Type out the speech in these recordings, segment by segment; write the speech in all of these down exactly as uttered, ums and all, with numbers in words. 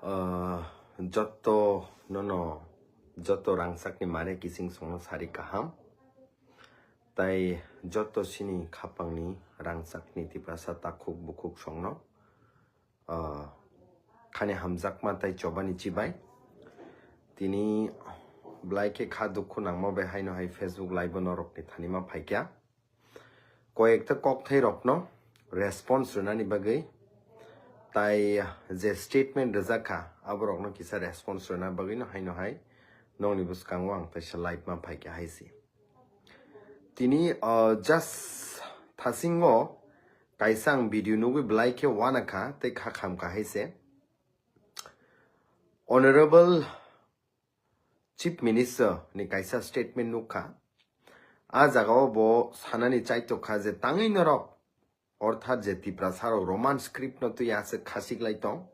Ah, jotto nono, jotto rangchakni mare kising songno sari kaham. Tai jotto sini khapangni rangchakni Tiprasa takhuk bukhuk songno, ah, khani hamjakma tai chobani chibai. Tini belai khe kha dukhu nangma bai haino hai Facebook live o norokni thani ma phaikya. Koyekta kokthai rokno response rwnani bagwi tai je statement rwjak kha, aborokno kisa response rwna bagwino haino hai nokni bwskango ang kaisa live ma phaikha hai se. Tini, uh, just thasingo kaisa ang video nugwi belai khe uanakha tei kha khamkha hai se. Honorable Chief Minister ni kaisa statement nukha. A jagao bo sanani chaitokha je tangwi norok, orthat je Tiprasa rok Roman script no twi aswk khasiklai tong,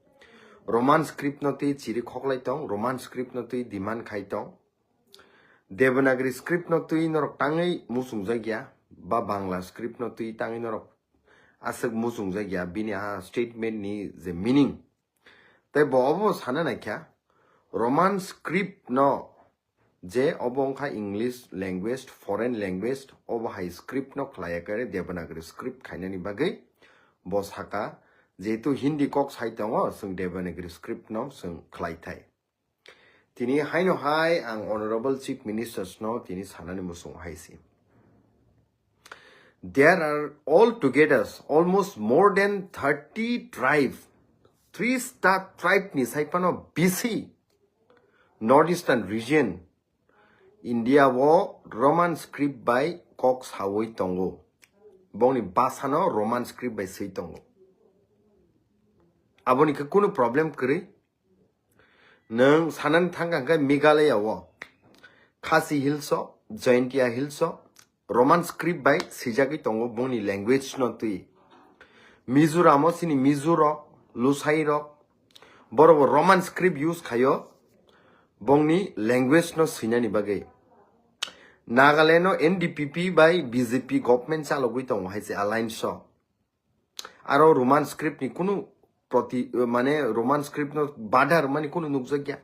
Roman script no twi chiri khoklai tong, Roman script no twi demand khai tong, Devanagari script no twi norok tangwi muchungjak ya, ba Bangla script no twi tangwi norok aswk muchungjak ya, bini a statement ni je meaning. Tei bo obo sana naikha, Roman script no je obo wngkha English language, foreign language, obo hai script no khlaiya kare Devanagari script khainani bagwi bo saka, jehetu Hindi kok sai tongo, chwng Devanagari script no chwng khlai thai. Tini haino hai ang Honorable Chief Ministers no tini sanani muchungo hai se. There are altogether almost more than thirty tribe, tris ta tribe ni sai phano bisi North Eastern region India o Roman script bai kok sawi tongo. Bongni basa no Roman script bai swi tongo. Aboni khe kunu problem kwrwi. Nwng sanani thangkha hwnkhe Meghalaya o, Khasi Hills o, Jaintia Hills o, Roman script bai swijagwi tongo bongni language no twi. Mizoram o chini Mizo rok, Lusai rok, borok bo Roman script use khaio bongni language no swinani bagwi. Nagaland o N D P P bai B J P government chalogwi tongo hai se alliance o. Aro Roman script ni kunu proti, mane Roman script no bada rwmani kunu nukjakya.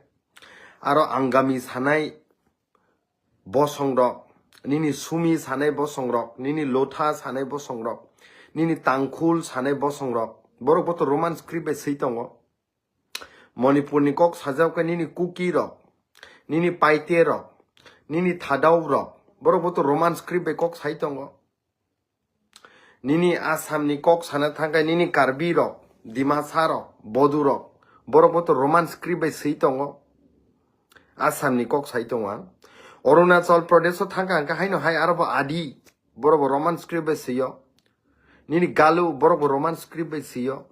Aro Angami sanai bosong rok, nini Sumi sanai bosong rok, nini Lotha sanai bosong rok, nini Tangkhul sanai bosong rok, borok bo to Roman script bai swi tongo. Manipur ni kok sajak khe nini Kuki rok, nini Paite rok, nini Thadou rok, borok bo to Roman script bai kok sai tongo. Nini Assam ni kok sana thangkhe nini Karbi rok, Dimasa rok, Bodu rok, borok bo to Roman script bai swi tongo. Assam ni kok sai tongo ang. Arunachal Pradesh o thangkha hwnkhe haino hai aro bo Adi, borok bo Roman script bai swio. Nini Galu, borok bo Roman script bai swio.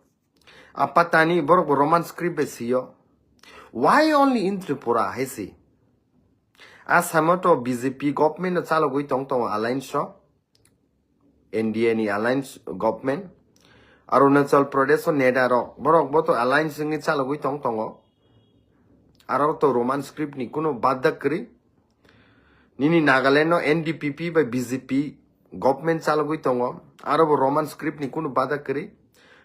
A Patani, borok bo Roman script bai swio. Why only in Tripura hai se? Assam o to B J P government no chalogwi tong tongo alliance o. N D A ni alliance government. Arunachal Pradesh o NEDA rok, borok bo to alliance wngwi chalogwi tong tongo. Aro to Roman script ni kunu bada kwrwi. Nini Nagaland no N D P P bai B J P government chalogwi tongo. Aro bo Roman script ni kunu bada kwrwi.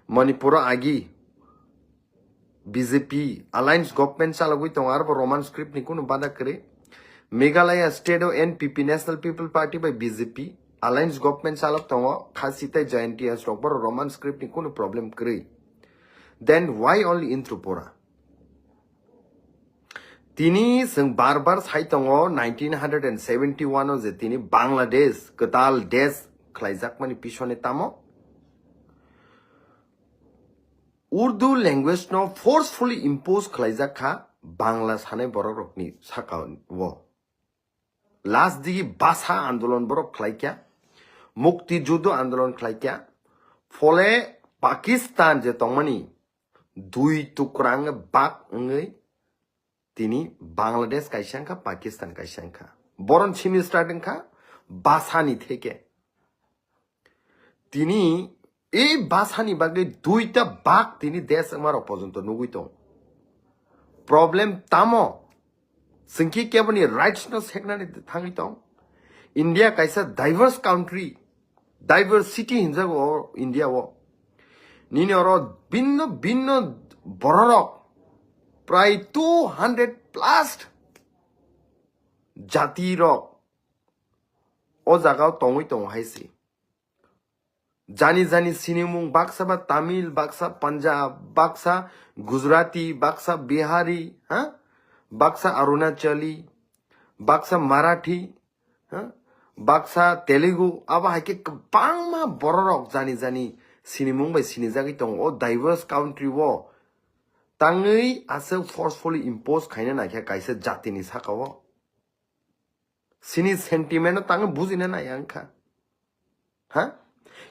Manipur o agi B J P alliance government chalogwi tongo, aro bo Roman script ni kunu bada kwrwi. Meghalaya state o N P P, National People Party bai B J P alliance government chalok tongo, Khasi tei Jaintia rok bo Roman script ni kunu problem kwrwi. Then why only in Tripura? Tini chwng bar bar sai tongo, nineteen hundred and seventy one o je tini Bangladesh kwtal desh khlaijakmani pisone tamo Urdu language no forcefully impose khlaijak kha Bangla sanai borok rokni saka o. Last digi basa andolon borok khlaikya, mukti judo andolon khlaikya, phole Pakistan je tongmani dui tukra wngwi bak wngwi tini Bangladesh kaisa wngkha, Pakistan kaisa wngkha. Boron simi start wngkha basani theke. Tini ei basani bagwi duita bak tini desh wngmarok porjonto nugwi tong. Problem tamo? Chwngkhe keboni rights no seknani thangwi tong. India kaisa diverse country, diversity hinjago o India o. Nini oro binno binno bororok prai two hundred plus jati rok o jaga o tongwi tongo hai se. Jani jani sinimung baksa ba Tamil, baksa Punjab, baksa Gujarati, baksa Bihari, ha? Baksa Arunachali, baksa Marathi, ha? Baksa Telugu, abo hai khe kwbangma bororok jani jani sinimung bai sinijagwi tongo o diverse country o. Tangwi aswk forcefully impose khaina naikha kaisa jatini saka o. Sini sentiment no tangwi bujina nai ang kha. Ha?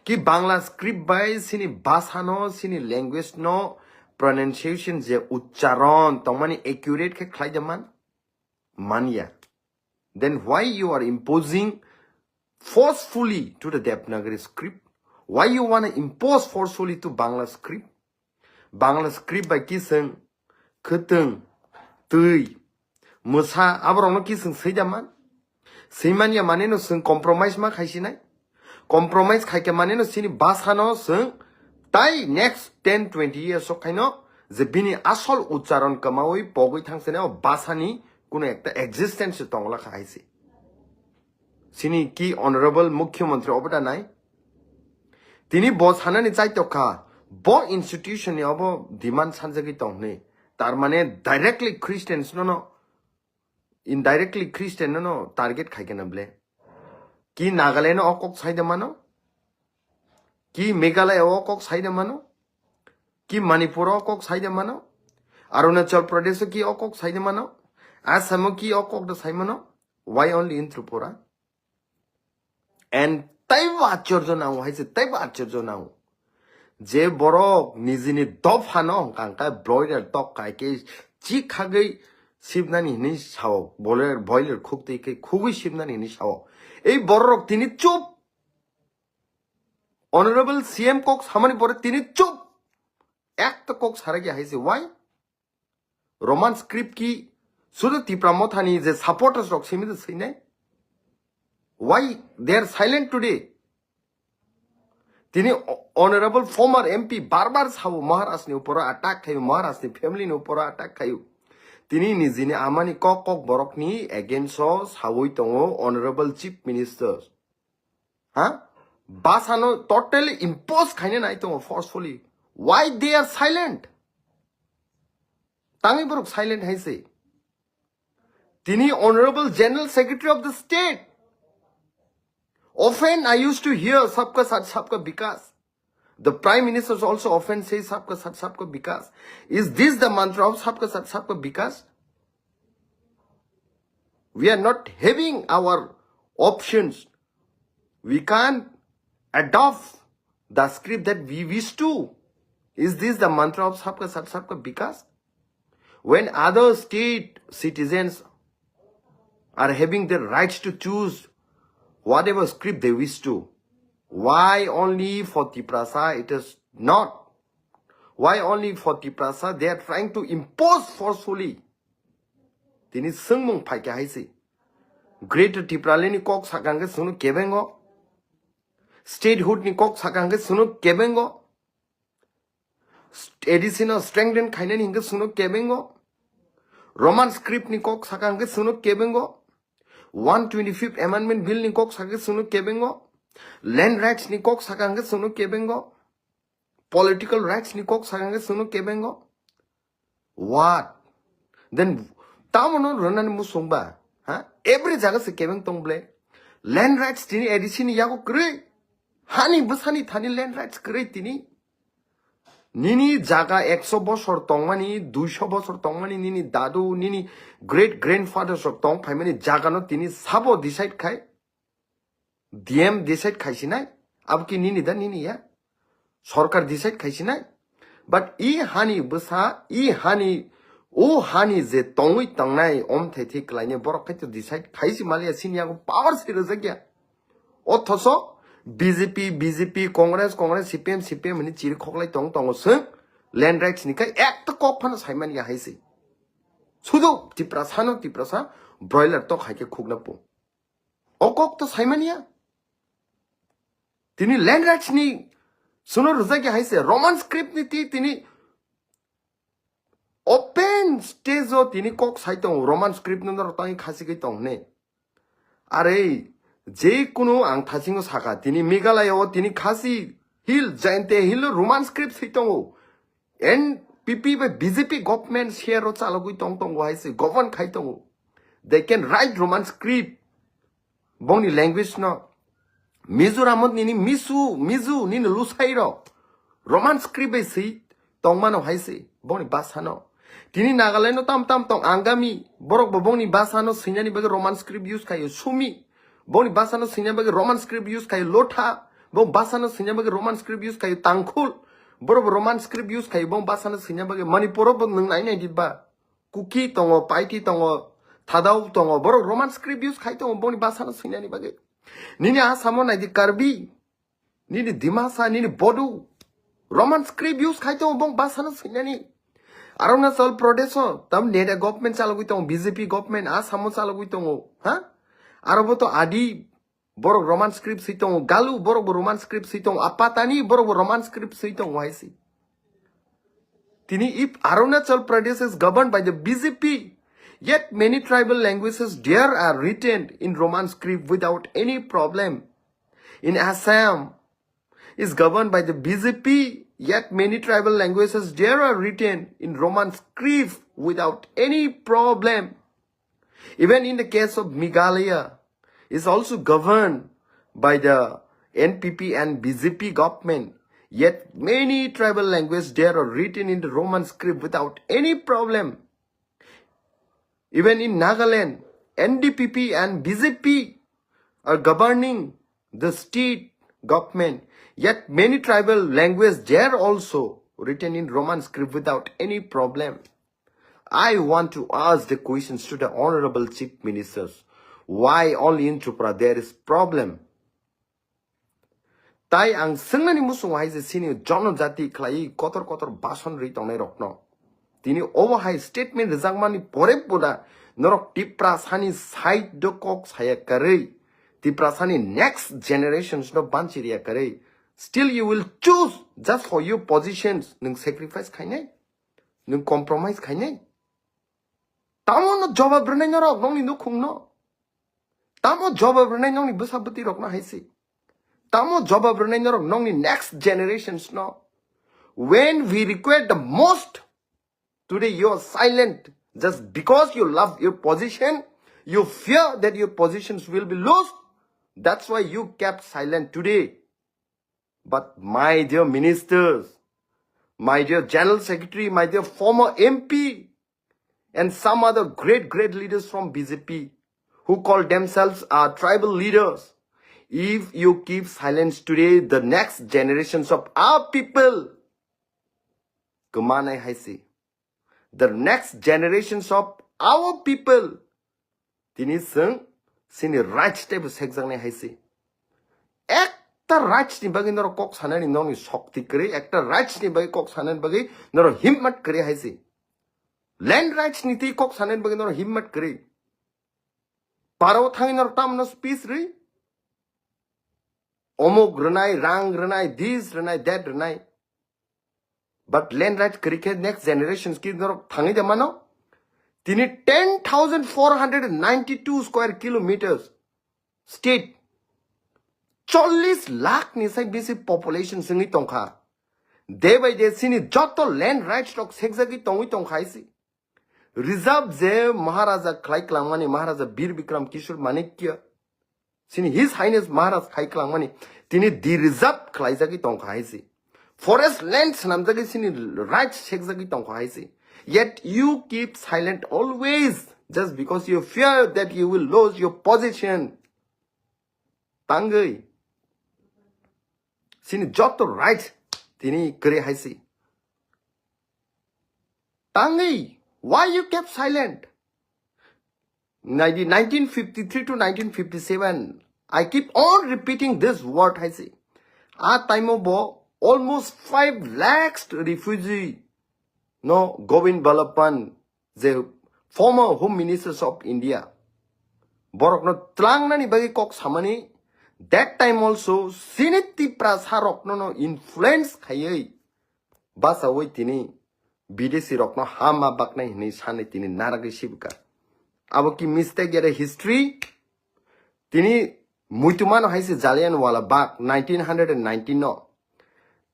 Ki Bangla script bai sini bhasha no, sini language no pronunciation je uchcharon tongmani accurate khe khlai da man? Manya. Then why you are imposing forcefully to the Devanagari script? Why you wanna impose forcefully to Bangla script? Bangla script bai kising, khwtwng, twi, mwsa, aborokno kising swi da man? Swi manya maneno chwng compromise ma khaisinai? Compromise khaikhe maneno chini bhasano chwng tai next ten twenty years o khaino je bini asol uchcharon kwmawi pogwi thangsinai o bhasani kuno ekta existence tongla kha hai se. Sini ki honorable mukhyamantri obo da nai? Tini bo sanani chaitok kha, bo institution ni obo demand sanjagwi tong hwnwi. Tar mane directly Christians no no, indirectly Christian no no target khai kena ble. Ki Nagaland o kok sai de mano? Ki Meghalaya o kok sai de mano? Ki Manipur o kok sai de mano? Arunachal Pradesh o ki o kok sai de mano? Assam o ki o kok da sai mano? Why only in Tripura? And taibo achorjo nango hai se, taibo achorjo nango. Je borok nijini dophano hwnkha hwnkhe broiler tok kai khe chik khagwi sibnani hinwi sao, boiler, boiler khuk twi khe khugwi sibnani hinwi sao. Ei bororok tini chup. Honorable C M kok samani pore tini chup. Ekta kok sarakya hai se, why? Roman script ki sudu Tipra Mothani je supporters rok simi de sinai? Why they are silent today? Tini o-, honorable former M P bar bar sao Maharaj ni uporo attack khayo, Maharaj ni family ni uporo attack khayo. Tini nijini amani kok kok borok ni against o sawi tongo honorable chief minister. Ha? Bhasha no totally impose khaina nai tongo forcefully. Why they are silent? Tangwi borok silent hai se. Tini Honorable General Secretary of the State. Often I used to hear Sabka Saath Sabka Vikas. The Prime Minister also often says Sabka Saath Sabka Vikas. Is this the mantra of Sabka Saath Sabka Vikas? We are not having our options. We can't adopt the script that we wish to. Is this the mantra of Sabka Saath Sabka Vikas? When other state citizens are having the rights to choose whatever script they wish to, why only for Tiprasa it is not? Why only for Tiprasa they are trying to impose forcefully? Tini swngmung phaikha hai se. Greater Tipraland ni kok sakha hwnkhe chwngno kebengo. Statehood ni kok sakha hwnkhe chwngno kebengo. A D C no strengthen khainani hwnkhe chwngno kebengo. Roman script ni kok sakha hwnkhe chwngno kebengo. One twenty-fifth Amendment Bill ni kok sakha hwnkhe chwngno kebengo. Land rights ni kok sakha hwnkhe chwngno kebengo. Political rights ni kok sakha hwnkhe chwngno kebengo. What? Then tamo no rwnani musung ba? Ha? Every jaga se kebeng tong ble. Land rights tini A D C ni yago kwrwi. Hani bwsani thani land rights kwrwi tini. Nini jaga ekso bosor tongmani, duiso bosor tongmani, nini dadu, nini great grandfathers rok tong phaimani jaga no tini sabo decide khai. D M decide khaisinai, abo ki nini da nini ya? Sorkar decide khaisinai. But i hani bwsa, i hani, o hani je tongwi tongnai, om thai thai klainai, borok khai to decide khaisi maliya, sini yago power se rwjak ya. Othoso B J P, B J P, Congress, Congress, C P M, C P M hwnwi chiri khoklai tong tongo swng, land rights ni khai ekta kok phano saimani ya hai se. Sudu Tiprasa no Tiprasa broiler tok hai khe khukna po. O kok to saimaniya. Tini land rights ni suno rwjak ya hai se, Roman script ni ti tini Open stage o tini kok sai tongo, Roman script no norok tangwi khasi kai tong hwnwi. Are, je kunu ang thasingo saka, tini Meghalaya o tini Khasi Hill, Jaintia Hill o Roman script sai tongo. N P P bai B J P government share o chalogwi tong tongo hai se, govern khai tongo. They can write Roman script. Bongni language no. Mizoram o nini Misu, Mizu, nini Lusai rok Roman script bai swi tongmano hai se, bongni basa no. Tini Nagaland o tam tam tong Angami, borok bo bongni basa no swinani bagwi Roman script use khaio, Sumi, bongni basa no swinani bagwi Roman script use khaio, Lotha, bo basa no swinani bagwi Roman script use khaio, Tangkhul, borok bo Roman script use khaio, bong basa no swinani bagwi. Manipur o bo nwng nai nai di ba. Kuki tongo, Paiti tongo, Thadao tongo, borok Roman script use khai tongo bongni basa no swinani bagwi. Nini Assam o nai di Karbi, nini Dimasa, nini Bodo, Roman script use khai tongo bong basa no swinani. Arunachal Pradesh o tam neta government chalogwi tongo, B J P government, Assam o chalogwi tongo, ha? Aro bo to Adi, borok Roman script swi tongo, Galu, borok bo Roman script swi tongo, Apatani, borok bo Roman script swi tongo hai se. Tini, if Arunachal Pradesh is governed by the B J P, yet many tribal languages there are written in Roman script without any problem. In Assam is governed by the B J P, yet many tribal languages there are written in Roman script without any problem. Even in the case of Meghalaya, is also governed by the N P P and B J P government. Yet many tribal languages there are written in the Roman script without any problem. Even in Nagaland, N D P P and B J P are governing the state government. Yet many tribal languages there also written in Roman script without any problem. I want to ask the questions to the honorable chief ministers. Why only in Tripura there is problem? Tai ang swngnani muchungo hai je sini jonojati khlai kotor kotor bason ri tongnai rokno. Tini obo hai statement rijakmani pore pura norok Tiprasani side do kok saya karwi. Tiprasani next generations no banchi riya karwi. Still you will choose just for your positions. Nwng sacrifice khainai? Nwng compromise khainai? Tamo no jobab rwnai norok nongni nukhungno? Tamo jobab rwnai nongni bwsa bwtwi rokno hai se? Tamo jobab rwnai norok nongni next generations no? When we require the most, today you are silent just because you love your position, you fear that your positions will be lost. That's why you kept silent today. But my dear ministers, my dear general secretary, my dear former M P, and some other great, great leaders from B J P who call themselves our tribal leaders, if you keep silence today, the next generations of our people, kwmanai hai se. The next generations of our people, tini chwng chini rights teibo sekjaknai hai se. Ekta rights ni bagwi norok kok sanani nongni shokti kwrwi, ekta rights ni bagwi kok sanani bagwi norok himmat kwrwi hai se. Land rights ni twi kok sanani bagwi norok himmat kwrwi. Paro thangwi norok tamno speech rwi? Omuk rwnai, rang rwnai, this rwnai, that rwnai. But land rights kwrwi khe next generations ki norok thangwi de mano? Tini ten thousand four hundred ninety-two square kilometers state, chollish lakh ni sai bisi population singwi tongkha. Day by day sini joto land rights rok sekjagwi tongwi tongkha hai se. Reserve je Maharaja khlai klangmani, Maharaja Bir Bikram Kishore Manikya, sini His Highness Maharaj khai klangmani, tini de-reserve khlaijagwi tongkha hai se. Forest land swnamjagwi sini rights sekjagwi tongkha hai se. Yet you keep silent always just because you fear that you will lose your position. Tangwi sini joto rights tini kwrwi hai se. Tangwi, why you kept silent? Nai di, nineteen fifty-three to nineteen fifty-seven, I keep on repeating this word hai se. A time o bo almost five lakhs refugee no Govind Vallabh Pant, je former Home Ministers of India, borokno tlangnani bagwi kok samani, that time also sini Tiprasa rokno no influence khaiwi bachawi tini Bidesi rokno hama baknai hinwi sanwi tini naragwi sibwkha. Abo ki mistake ya de history? Tini muitumano hai se Jallianwala Bagh nineteen hundred and nineteen no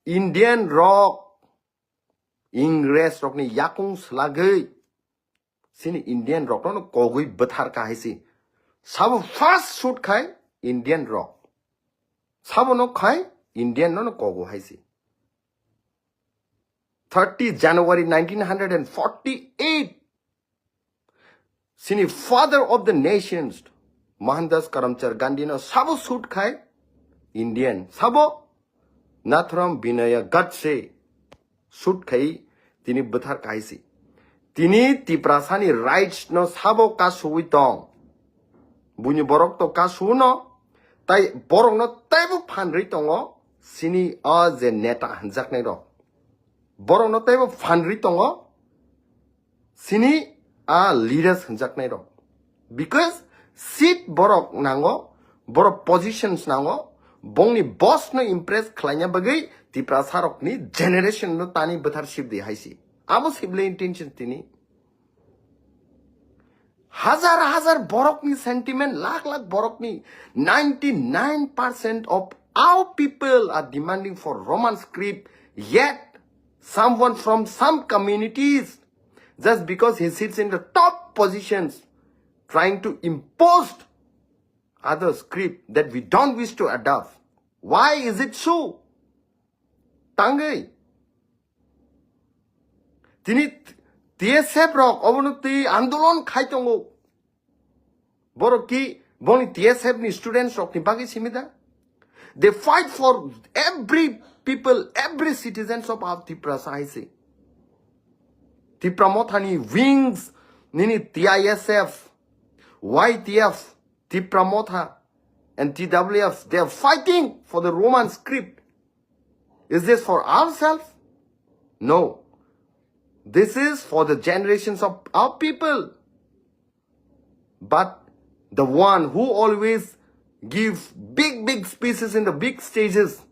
Indian rok Ingres rokni yakung slagwi sini Indian rokno kogwi bwthar ka hai se. Sabo first shoot khai Indian rok. Sabo no khai Indian no kogo hai se. Thirty January nineteen hundred and forty-eight, sini father of the nations, Mohandas Karamchand Gandhi no sabo shoot khai Indian, sabo Nathuram Vinaya Godse shoot khai tini bwthar ka hai se. Tini Tiprasani rights no sabo kasuwi tong. Buini borok to kasuno, tai borokno taibo phanrwi tongo, sini o je neta hanjaknai rok. Borokno taibo phanrwi tongo, sini a leaders hanjaknai rok. Because seat borok nango, borok positions nango, bongni boss no impress khlaina bagwi Tiprasa rokni generation no tani bwthar sibdi hai se. Abo sibli intention tini. Hazar hazar borokni sentiment, lakh lakh borokni, ninety-nine percent of our people are demanding for Roman script, yet someone from some communities, just because he sits in the top positions, trying to impose other script that we don't wish to adopt. Why is it so? Tangwi. Tini T S F rok obono twi andolon khai tongo. Borok ki boni T S F ni students rok ni bagwi simi da? They fight for every people, every citizens of our Tiprasa hai se. Tipra Motha ni wings, nini T I S F, Y T F, Tipra Motha, and T W F, they are fighting for the Roman script. Is this for ourselves? No. This is for the generations of our people. But the one who always give big, big speeches in the big stages,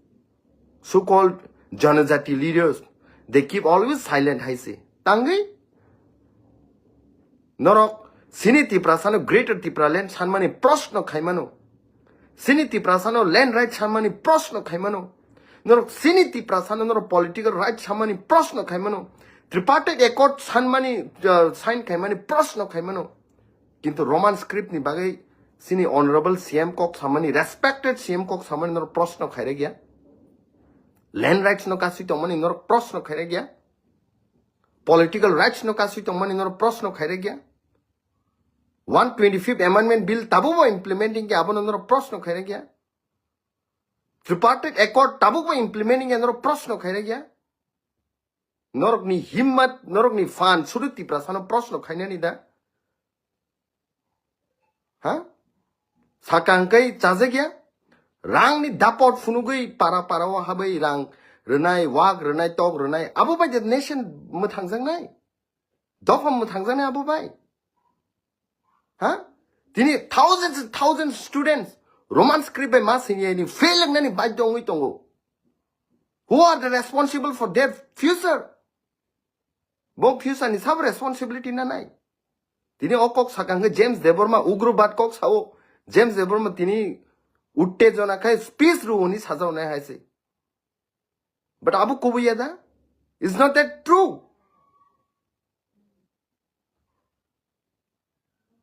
so-called Janajati leaders, they keep always silent, hai se. Tangwi? Norok sini Tiprasano Greater Tipraland sanmani proshno khaimano. Sini Tiprasano land right sanmani proshno khaimano. Norok sini Tiprasano norok political right sanmani proshno khaimano. Tripartite Accord sanmani, uh, sign khaimani proshno khaimano. Kintu Roman script ni bagwi sini honorable C M kok samani, respected C M kok samani norok proshno khairek ya. Land rights no kasui tongmani norok proshno khairek ya. Political rights no kasui tongmani norok proshno khairek ya. One twenty-fifth Amendment Bill tabukbo implementing khe abono norok proshno khairek ya. Tripartite Accord tabukbo implementing khe norok proshno khairek ya. Norokni himmat, norokni phan sudu Tiprasano proshno khainani da? Ha? Sakang kai chajak ya? Rangni dapot phunugwi para para o habai rang rwnai, wak rwnai, tok rwnai, abo bai de nation mwthangjaknai. Dopha mwthangjaknai abo bai. Ha? Tini thousands and thousands students Roman script bai ma sini ni fail nani bai dongwi tongo. Who are the responsible for their future? Bo future ni sabo responsibility na nai. Tini o kok sakang khe James Debbarma ugrobad kok sao. James Debbarma tini uttejona khai speech ruhuni sajao nai hai se. But abo kubuya da? Is not that true?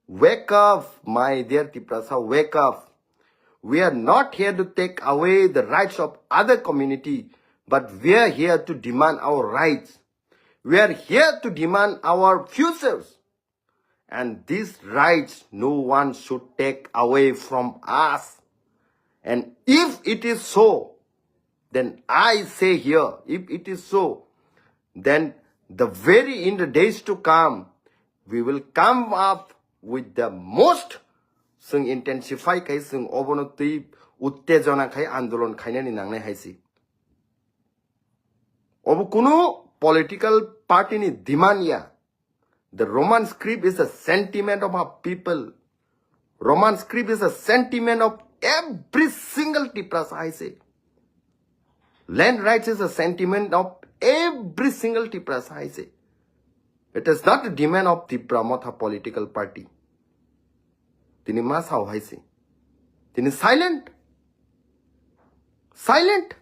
Wake up, my dear Tiprasa, wake up. We are not here to take away the rights of other community, but we are here to demand our rights. We are here to demand our futures. And these rights no one should take away from us. And if it is so, then I say here, if it is so, then the very in the days to come, we will come up with the most, chwng intensify khai chwng obono twi uttejona khai andolon khainani nangnai hai se. Obo kunu political party ni demand ya. The Roman script is a sentiment of our people. Roman script is a sentiment of every single Tiprasa, I say. Land rights is a sentiment of every single Tiprasa, I say. It is not a demand of Tipra Motha political party. Tini ma sao hai se. Tini silent. Silent.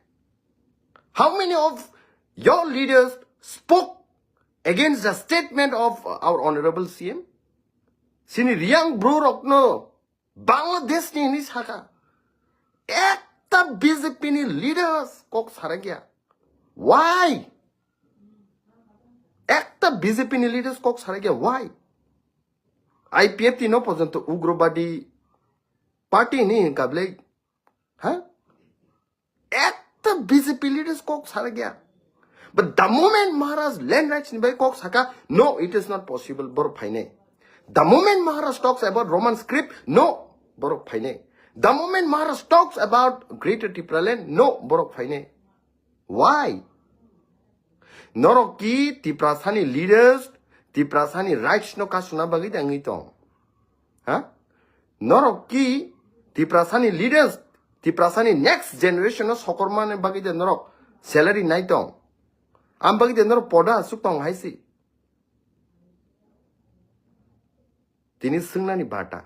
How many of your leaders spoke against the statement of our honorable C M? Sini Riang bro rokno Bangladesh ni hini saka. Ekta B J P ni leaders kok sarakya. Why? Ekta B J P ni leaders kok sarakya. Why? I P F T no porjonto ugrobadi party ni hinka bwle. Ha? Ekta B J P leaders kok sarakya. But the moment Maharaj land rights ni bai kok saka, no, it is not possible, borok phainai. The moment Maharaj talks about Roman script, no, borok phainai. The moment Maharaj talks about Greater Tipraland, no, borok phainai. Why? Norok ki Tiprasani leaders, Tiprasani rights no kasuna bagwi tangwi tong? Ha? Norok ki Tiprasani leaders, Tiprasani next generation no sokormani bagwi de norok salary nai tong? Am bagwi de norok poda asuk tong hai si? Tini swngnani bata.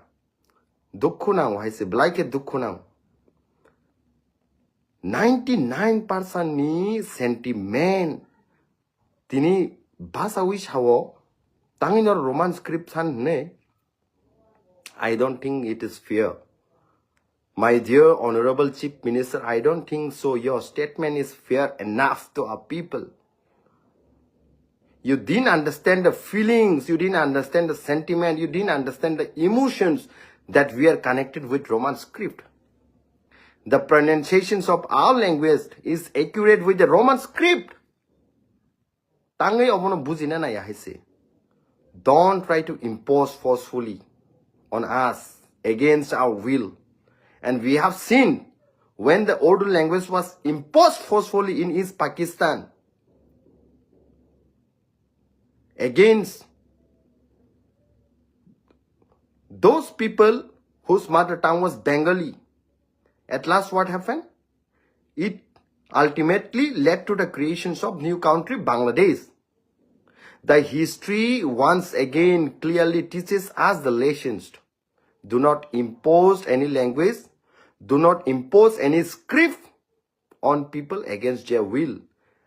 Dukhu nang hai si, belai khe dukhu nang. Ninety nine percent ni sentiment tini basawi sao, tangwi no Roman script san hne. I don't think it is fair. My dear Honorable Chief Minister, I don't think so. Your statement is fair enough to our people. You didn't understand the feelings, you didn't understand the sentiment, you didn't understand the emotions that we are connected with Roman script. The pronunciations of our language is accurate with the Roman script. Tangwi obono bujina naiya hai se. Don't try to impose forcefully on us against our will. And we have seen when the Urdu language was imposed forcefully in East Pakistan against those people whose mother tongue was Bengali. At last, what happened? It ultimately led to the creations of new country, Bangladesh. The history once again clearly teaches us the lessons. Do not impose any language. Do not impose any script on people against their will.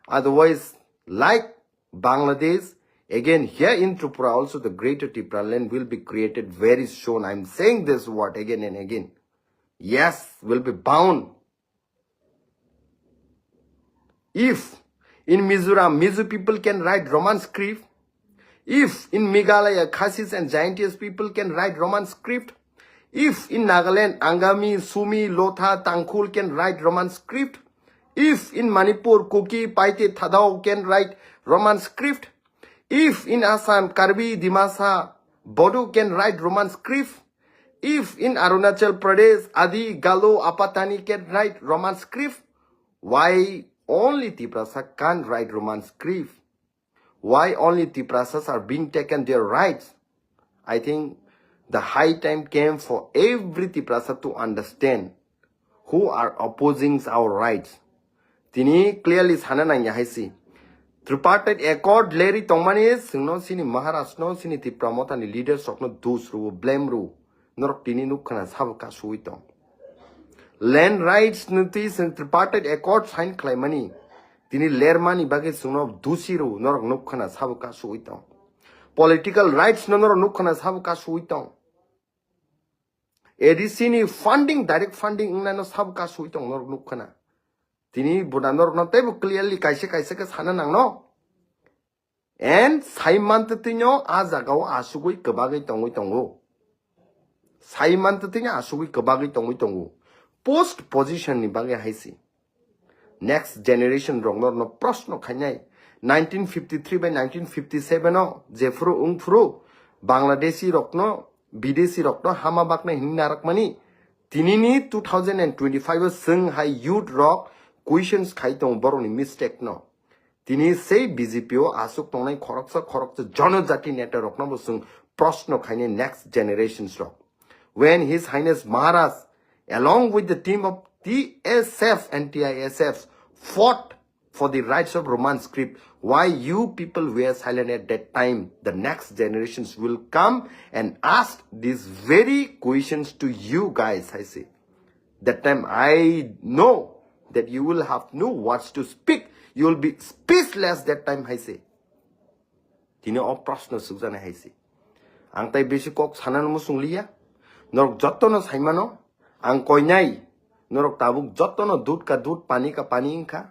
Otherwise, like Bangladesh, again here in Tripura also the greater Tipraland will be created very soon. I'm saying this word again and again. Yes, will be bound. If in Mizoram, Mizo people can write Roman script, if in Meghalaya, Khasis and Jaintias people can write Roman script, if in Nagaland, Angami, Sumi, Lotha, Tangkhul can write Roman script, if in Manipur, Kuki, Paite, Thadou can write Roman script, if in Assam, Karbi, Dimasa, Bodo can write Roman script, if in Arunachal Pradesh, Adi, Galo, Apatani can write Roman script, why only Tiprasa can't write Roman script? Why only Tiprasas are being taken their rights? I think the high time came for every Tiprasa to understand who are opposing our rights. Tini clearly sana nangya hai si. Tripartite accord leri tongmani singno sini Maharaj no sini Tipra Motha ni leaders rokno dus ru, blame ru. Norok tini nuk khana sabo kasui tong. Land rights no twi sing Tripartite accord sign khlaimani. Tini lermani bagwi singno dusi ru, norok nuk khana sabo kasui tong. Political rights no norok nuk khana sabo kasui tong. A D C ni funding, direct funding wngnai no sabo kasui tong norok nuk khana. Tini buda norok no teibo clearly kaisa kaisa khe sana nangno. And sai mantwtwino a jagao asugwi kwbagwi tongwi tongo. Sai mantwtwino asugwi kwbagwi tongwi tongo. Post position ni bagwi hai si. Next generation rokno no proshno khainai. Nineteen fifty-three by nineteen fifty-seven o jephuru wngphuru Bangladeshi rokno, Bidesi rokno hama baknai hinwi narakmani. Tinini two thousand and twenty-five o swng hai youth rok questions khai tongo borokni mistake no. Tini sei B J P o aswk tongnai khoroksa khoroksa jonojati neta rokno bo chwng proshno khainai next generations rok. When His Highness Maharaj, along with the team of T S F and T I S F, fought for the rights of Roman script. Why you people were silent at that time? The next generations will come and ask these very questions to you guys, I say. That time I know that you will have no words to speak. You will be speechless that time, I say. Tini o proshno sukjani hai se. Ang tai besi kok sanano muchung liya. Norok jotono saimano. Ang koinai. Norok tabuk jotono dud ka dud, pani ka pani wngkha.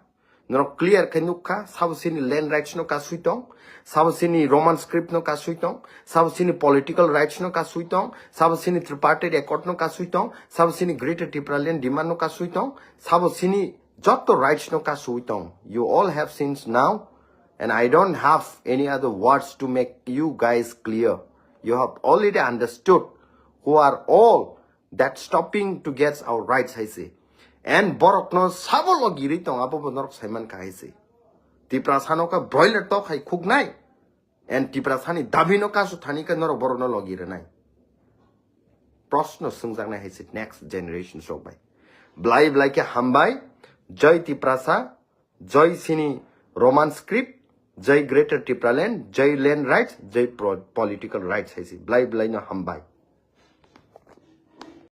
Norok clear khe nukha. Sabo sini land rights no kasui tong. Sabo sini Roman script no kasui tong. Sabo sini political rights no kasui tong. Sabo sini tripartite accord no kasui tong. Sabo sini Greater Tipraland demand no kasui tong. Sabo sini joto rights no kasui tong. You all have seen now. And I don't have any other words to make you guys clear. You have already understood who are all that stopping to get our rights, hai se. And borok no sabo logiri tong, abo bo norok saiman kha, hai se. Tiprasa no ka broiler tok hai khuknai. And Tiprasa ni dabi no kasu thani ka norok borok no logirinai. Proshno swngjaknai hai se next generation rok bai. Blai blai khe hambai, jai Tiprasa, jai sini Roman script, jai Greater Tipraland, jai land rights, jai pro-, political rights hai se. Blai blai no hambai.